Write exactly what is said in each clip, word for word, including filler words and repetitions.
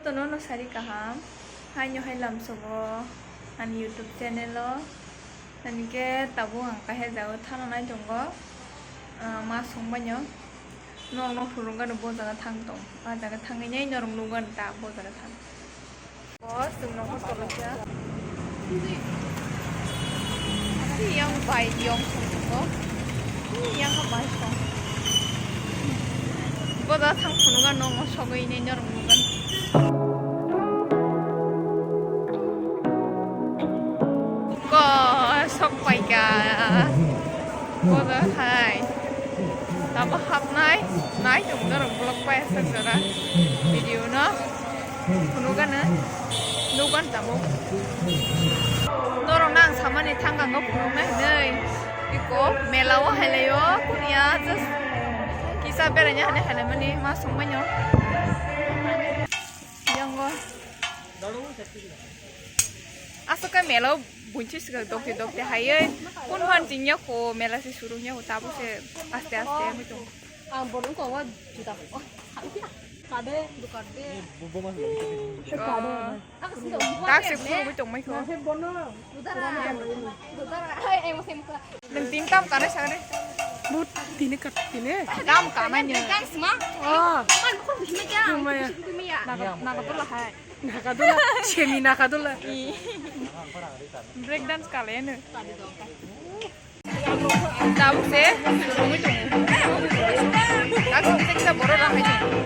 Tono no sari kaham, haino hai lamsogo ani YouTube channel o, ani ke tabuk ang kahya jago thana nai tongo, ah, ma songbaino norok no phurungano bo jaga thang tong, ah jaga thangwi nai norok nukgano ta bo jaga thang. Boss, chwng nokho tolokya. Yang bai yong song tongo. Yang bai song. Boda thang phunukha nongo sogwi nai norok nukha. Ko sok paikha. Boda hai. Tamo hapnai. Nai tong norok vlog pai aswk jora. Video no. Phunukgano nukgan tamo. Norokno ang samani thangkang o phunuknai hinwi. Iko mela o hailaio kunya just kisa beraina hinwi hailaimani ma songbaino. Yango. Aswk khe mela o bunchi swkang dokte dokte haiwi kun phan chingya kho mela se surungya kho tabuk se aste aste wngwi tongo. Ang bono wngkha o juda. Kade, dukade. Bo, bo mas lagi. Kade. Ang sida tak se khurugwi tongmai kho. Nase bono. Dudara. Dudara. Hai, ai, mose mukha. Nang tin tam kana sagre. But tini kat tini. Tam kana ni. Tam sma. Oh. Kan bukan bihme kya? Bihme ya. Naga, naga tu lah hai. Naga tu lah. Semi naga tu lah. Break dance kale ne. Tabuk se surungwi tongo. Kaisa kisa kisa borok rok hai tongo.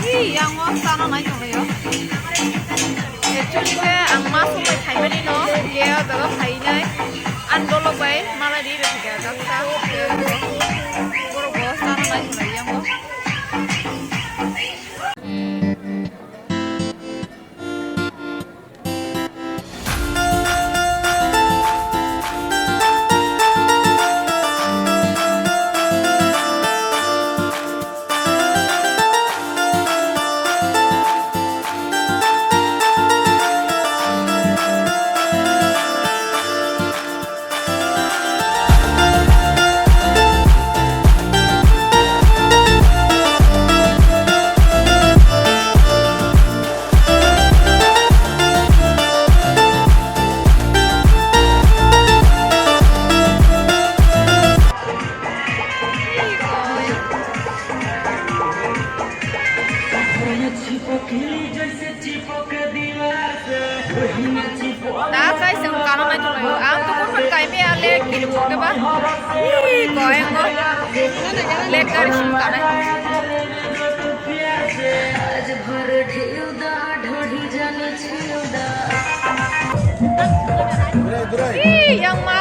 Hi, yang o chana nai tonglaio. Actually khe ang ma songbai phaimani no, je o jaga phainai. Ang dolok bai mala ri rw thika jak ta. Borok bo chana nai tonglai yang o. Da kai seng kana nai tong laio. Ang to kon kai me ale kiri mo ke ba. Ih, ko yang ko. Le kar sing kana. Ih, yang ma